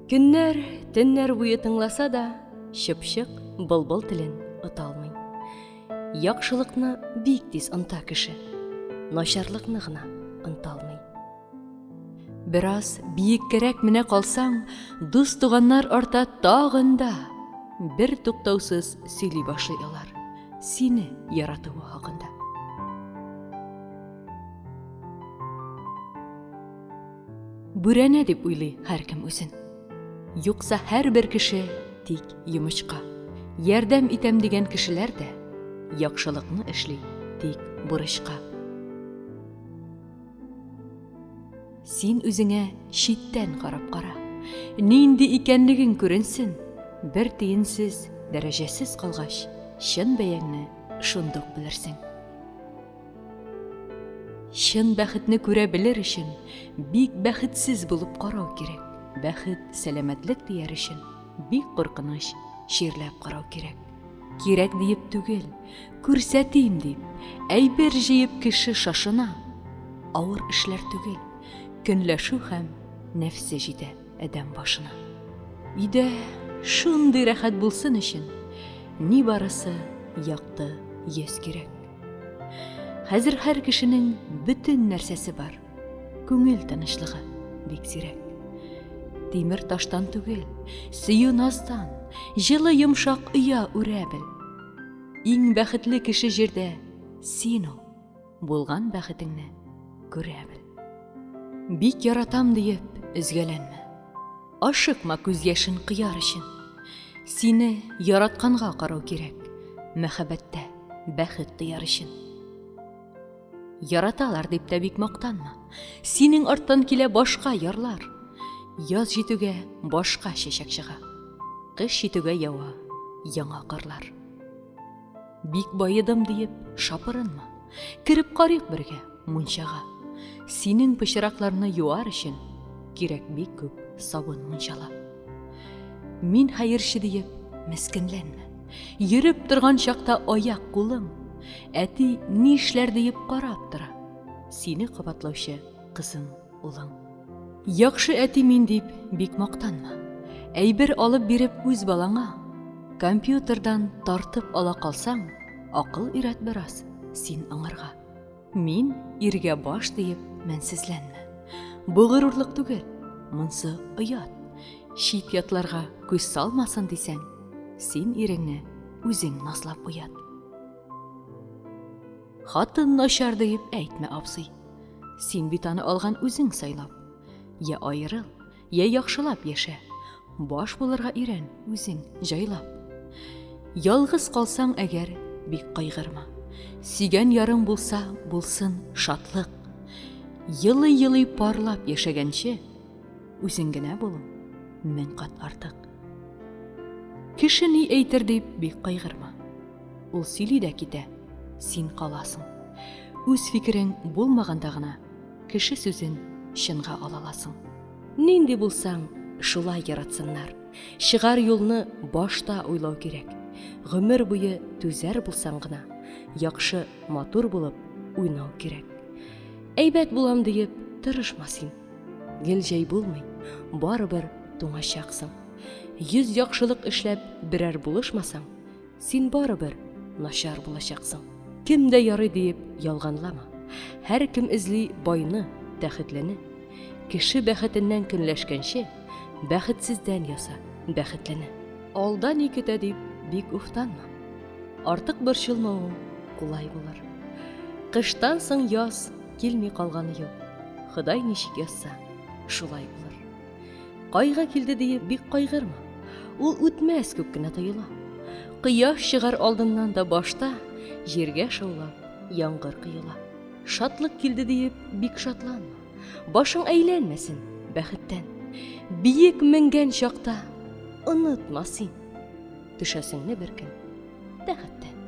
Көннәр, төннәр буе тыңласа да, чыпчык былбыл телен ота алмый. Яхшылыкны бик тиз онта кеше, начарлыкны гына онта алмый. Бераз биеккәрәк менә калсаң, дус-туганнар арта тагын да. Бер туктаусыз сөйли башлый алар сине яратуы хакында. Бүрәнә дип уйлый һәркем үзен. Юкса һәрбер кеше тик йомычка. Ярдәм итәм дигән кешеләр дә яхшылыкны эшли тик бурычка. Син үзеңә читтән карап кара. Нинди икәнлегең күренсен. Бер тиенсез, дәрәҗәсез калгач, чын бәяңне шундук белерсең. Чын бәхетне күрә белер өчен, бик бәхетсез булып карау кирәк. Бәхет, сәламәтлек дияр өчен, бик куркыныч чирләп карау кирәк. Кирәк диеп түгел, күрсәтим дип, әйбер җыеп кеше шашына. Авыр эшләр түгел, көнләшү һәм нәфсе җитә адәм башына. Өйдә шундый рәхәт булсын өчен, нибарысы якты йөз кирәк. Хәзер һәр кешенең бөтен нәрсәсе бар. Күңел тынычлыгы бик сирәк. Тимер таштан түгел, сөю наздан, җылы йомшак оя үрә бел. Иң бәхетле кеше җирдә син ул. Булган бәхетеңне күрә бел. Бик яратам диеп өзгәләнмә. Ашыкма күз яшен кояр өчен. Сине яратканга карау кирәк, мәхәббәттә бәхет тояр өчен. Яраталар дип тә бик мактанма. Синең арттан килә башка ярлар. Яз җитүгә башка чәчәк чыга. Кыш җитүгә ява яңа карлар. Бик баедым диеп шапырынма. Кереп карыйк бергә мунчага. Синең пычракларны юар өчен кирәк бик күп сабын мунчала. Мин хәерче диеп мескенләнмә. Йөреп торган чакта аяк кулың. Әти нишләр диеп карап тора. Сине кабатлаучы кызың, улың. Яхшы әти мин дип бик мактанма. Әйбер алып биреп үз балаңа, компьютердан тартып ала калсаң, акыл өйрәт бераз син аңарга. Мин иргә баш диеп мәнсезләнмә. Бу горурлык түгел, монсы оят. Чит ятларга күз салмасын дисәң, син иреңне үзең назлап уят. Хатын начар диеп әйтмә, абзый. Син бит аны алган үзең сайлап. Я аерыл, я яхшылап яшә. Баш булырга өйрән үзең җайлап. Ялгыз калсаң әгәр, бик кайгырма. Сөйгән ярың булса, булсын шатлык. Елый-елый парлап яшәгәнче, үзең генә булу мең кат артык. Кеше ни әйтер дип бик кайгырма. Ул сөйли дә китә, син каласың. Үз фикерең булмаганда гына кеше сүзен чынга ала аласың. Нинди булсаң, шулай яратсыннар. Чыгар юлны башта уйлау кирәк. Гомер буе түзәр булсаң гына, яхшы, матур булып уйнау кирәк. Әйбәт булам диеп тырышма син. Гел җәй булмый, барыбер туңачаксың. Йөз яхшылык эшләп берәр булышмасаң, Син барыбер начар булачаксың. Кем дә ярый диеп ялганлама. Һәркем эзли байны, тәхетлене. Кеше бәхетеннән көнләшкәнче, бәхетсездән яса бәхетлене. Алда ни көтә дип бик уфтанма. Артык борчылмавың кулай булыр. Кыштан соң яз килми калганы юк. Ходай ничек язса, шулай булыр. Кайгы килде диеп бик кайгырма. Ул үтмәс күк кенә тоела. Кояш чыгар алдыннан да башта җиргә шаулап яңгыр коела. Шатлык килде диеп бик шатланма. Башың әйләнмәсен бәхеттән. Биек менгән чакта онытма син. Төшәсеңне бер көн тәхеттән.